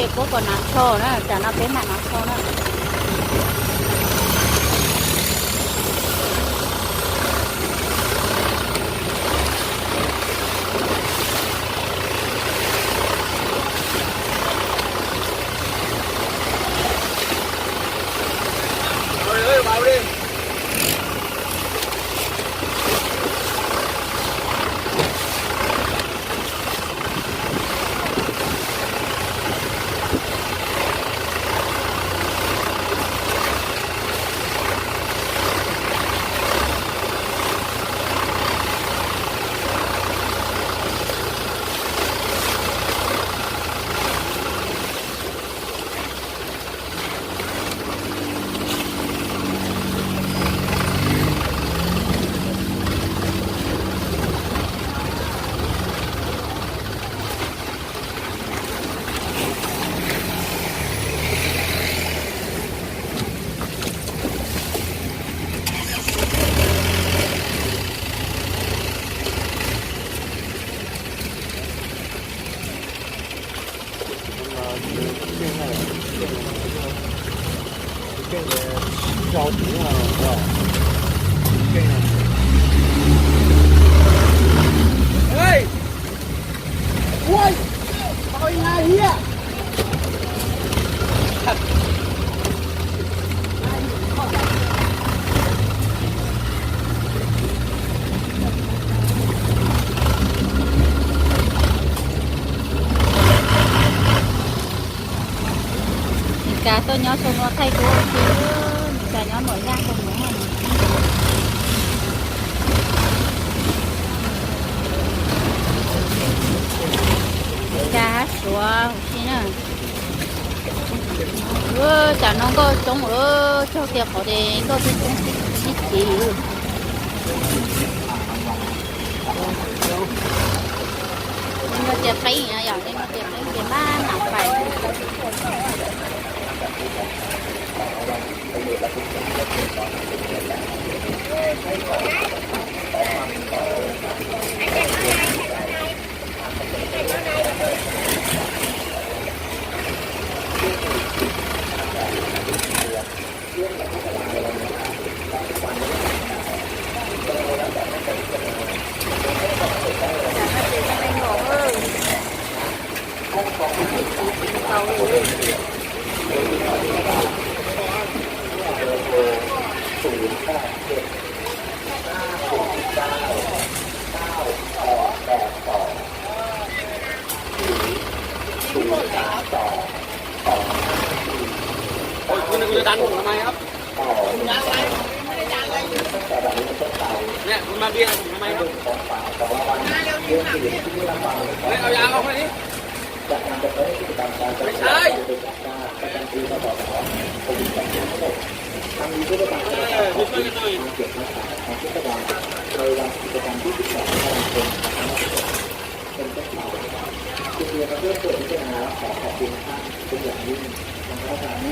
Peb puab kom hnav tsho na, tsam no peb mam hnav tsho na. Meskas tuaj nyob xyoo no thaij kuv ua si, Meskas nyob Muam Yaj xyoo no. Meskas hab Suav ua si na. Tam no nkauj coob, txog tias qhov es nkauj coob coob tib si. Leej twg tias qeeb yom, leej twg tias qeeb ces maj mam pais.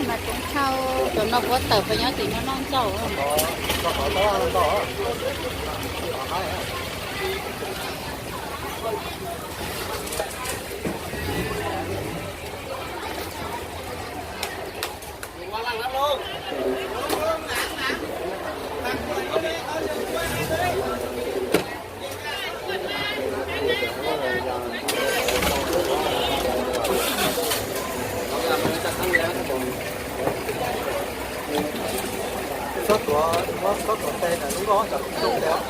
Mas coob tshaj, cov no puab tawm pes nyob tim no noj ncauj. Txhob tuav, txhob tuav tes ntawm lub nkoj, cov lub nkoj.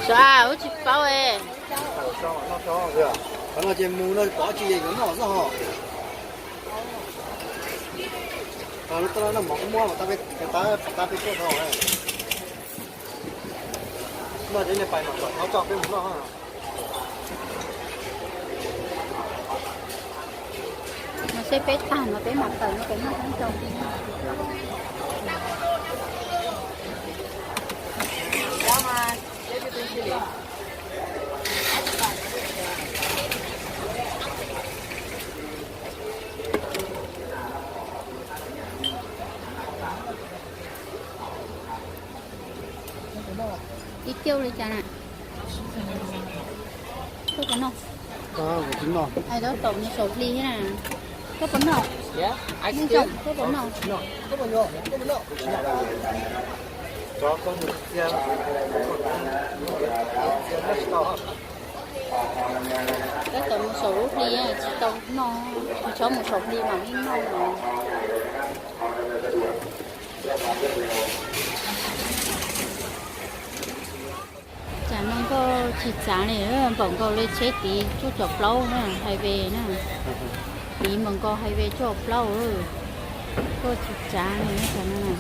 Xyov, wb tsis paub es. Qhov no ces mus no pom tsis yeej yuav noj xwb ho. Lub toj no noj mov kuj muab, tab peb tuaj tau. Noj ces nej pais mas kom thov tso peb mus noj. No seb peb tag no peb mam tawm no pem noj ib co. Ib tiauj li cas na? Koj puas noj? Hais rau tom mus saum hli thiab na. Koj puas noj? Koj puas noj? Tab tom mus saum lub hli tsis tau noj, tsis txhob mus saum hli mam li noj. Tsam no nkauj tsis txav li, npaum nkaus li tsheb tiv cuaj caum plaub na, hais ve na. Tiv npaum nkaus hais ve cuaj caum plaub, nkauj tsis txav li tsam no na.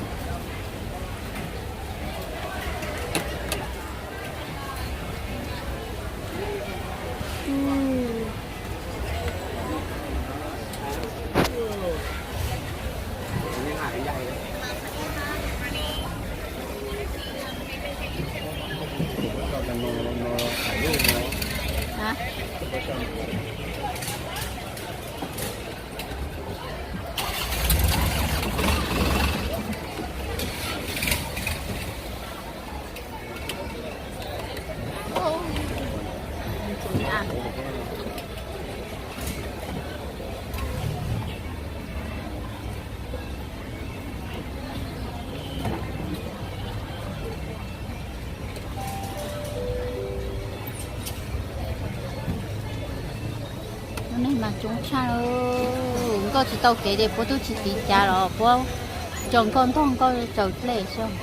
Lub neej mas coob tshaj, nkauj tsis tau kev ces puab tub tsis tiv cav los puab tso nkauj ntog nkauj tsaws dlej xwb.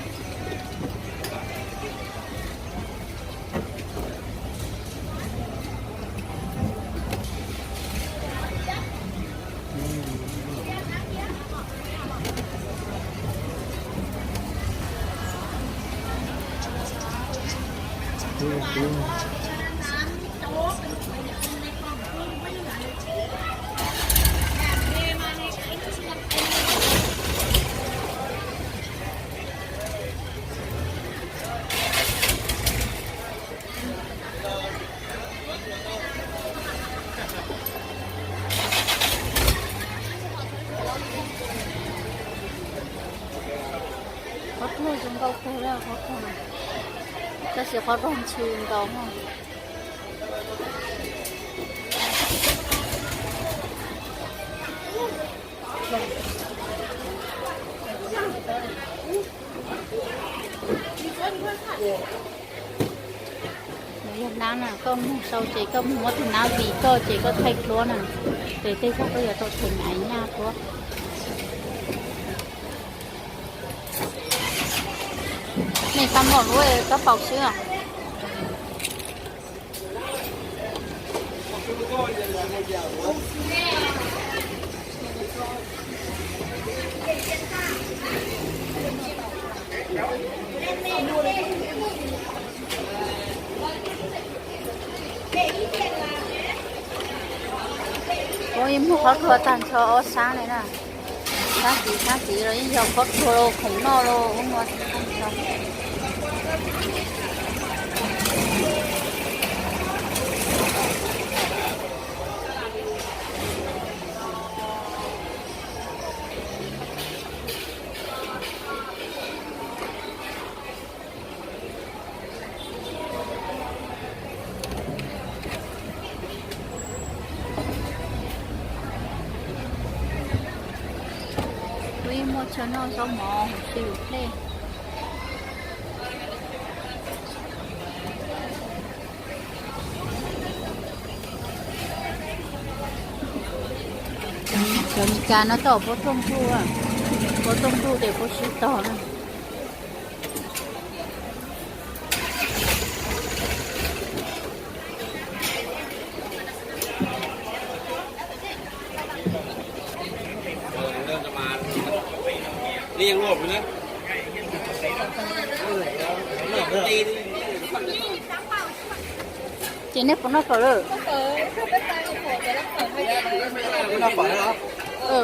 Qhov rooj zoo nkauj kawg li qhov rooj, tab sis qhov rooj ntxhw nkaus mog. Yog nab na, koj mus sau ces koj mus muab tus nab vim koj ces koj thaij duab na, ces tej zaum koj yuav tau them nyaj duab. Nej tab mom lub kab paus xwb. Ua ib muag qhov rua tag nrho ob sab li na. Sab tid sab tid los yeej yog qhov rua los khoom noj los ua muag tag nrho. Kuv yeej muaj chaw noj zaub mov hauv sij hawm dlej. Cov Meskas no tau puab rooj ntuj, puab rooj ntuj ces puab sib tog na. Ces nej puas noj fawm lawm?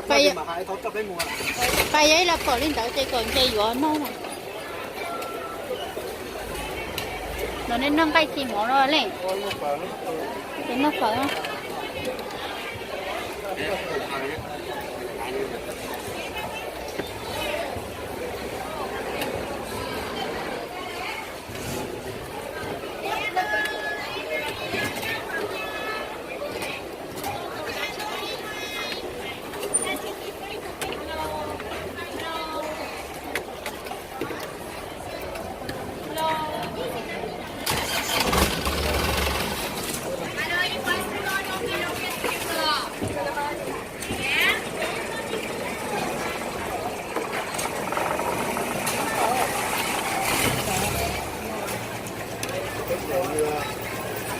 Pab yog ib los fawm li ntawd ces kom nce yuav noj na. Los nej noj nqaij ci mov no leej. Ces noj fawm.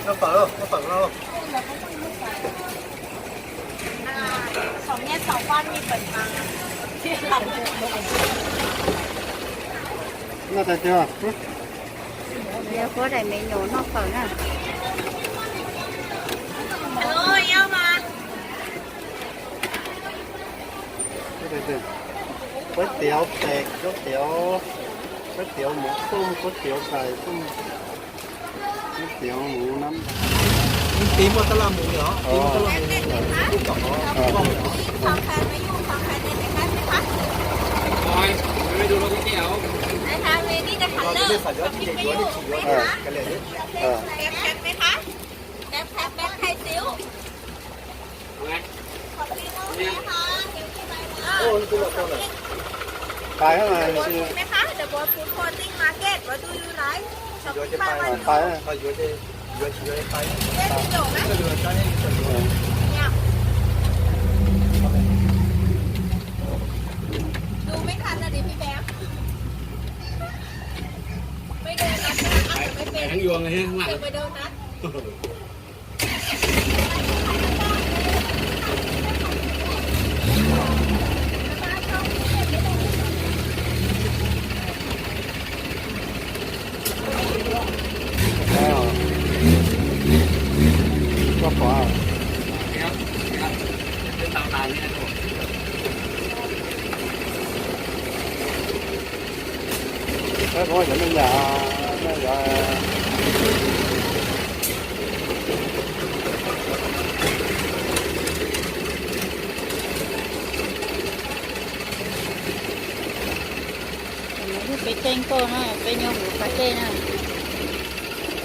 Noj fawm, noj fawm no. Yog huab daim me nyuam noj fawm na. Kuab tiav pem, kuab tiav, kuab tiav muv xum, kuab tiav tais xum, kuab tiav muv nab. Tiv muaj tab laj mus li os, tiv muaj tab laj mus li os. Pais mas. Pais. Peb muab cov me nyuam, me nyuam. Cov no yog peb caij nkoj na, peb nyob hauv qab dej na.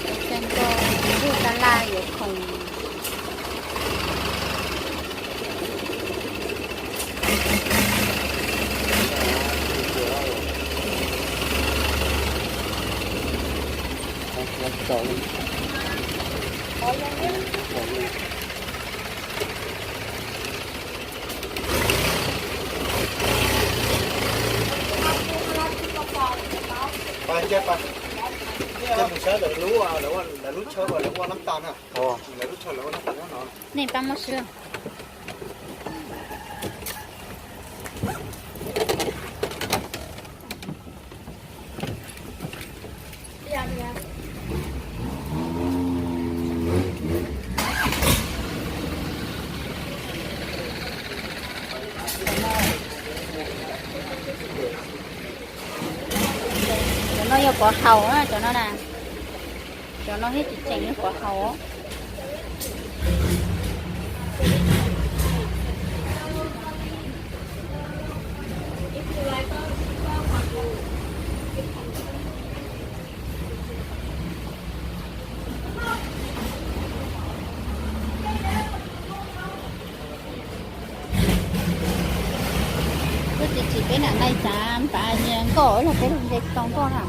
Peb caij nkoj, yug tab laj yuav khoom. Pais, mus saib lawv lub, lawv lub chaw uas lawv ua nab tas na. Lawv lub chaw lawv ua nab tas nyob no. Nej pab muab swb. Cov no yog pov haus na, cov no na. Cov no thiaj tseem yog pov haus. Kuv txiv tsis peb nam nai tsav npav nyias nkoj los peb los nce tau nkoj na.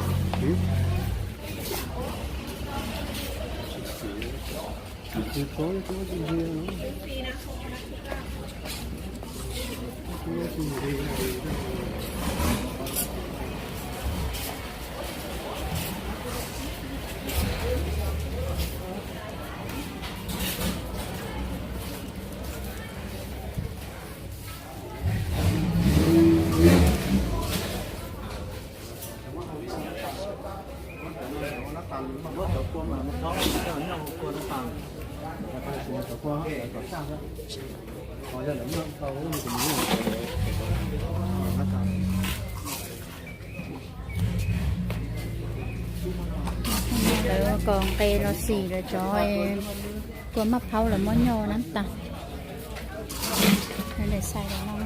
Lawv kom nqe los xim lawv cov kua maj phaub lawv muab nyoj nab tas. Lawv sai lawv no.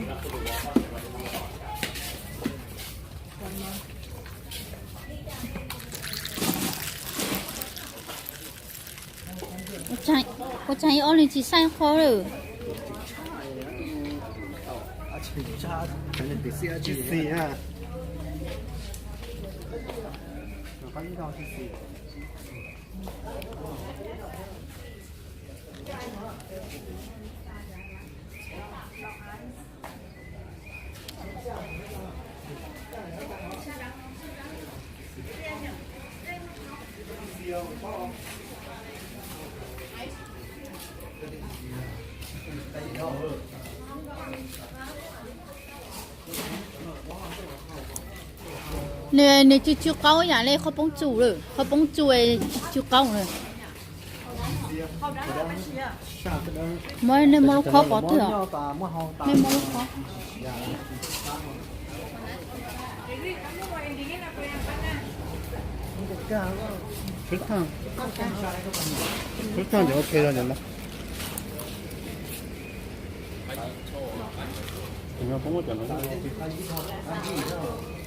Ua tsaug ib ob leeg tsis saib qhov lawm. Nws, nws tsw tsw qaub yam li qhov poob txus lawm, qhov poob txus tsw tsw qaub lawm. Muab, nej muab lub khob pov twg os? Nej muab lub khob. Sub thaj, sub thaj ces ok no. Poob cov no.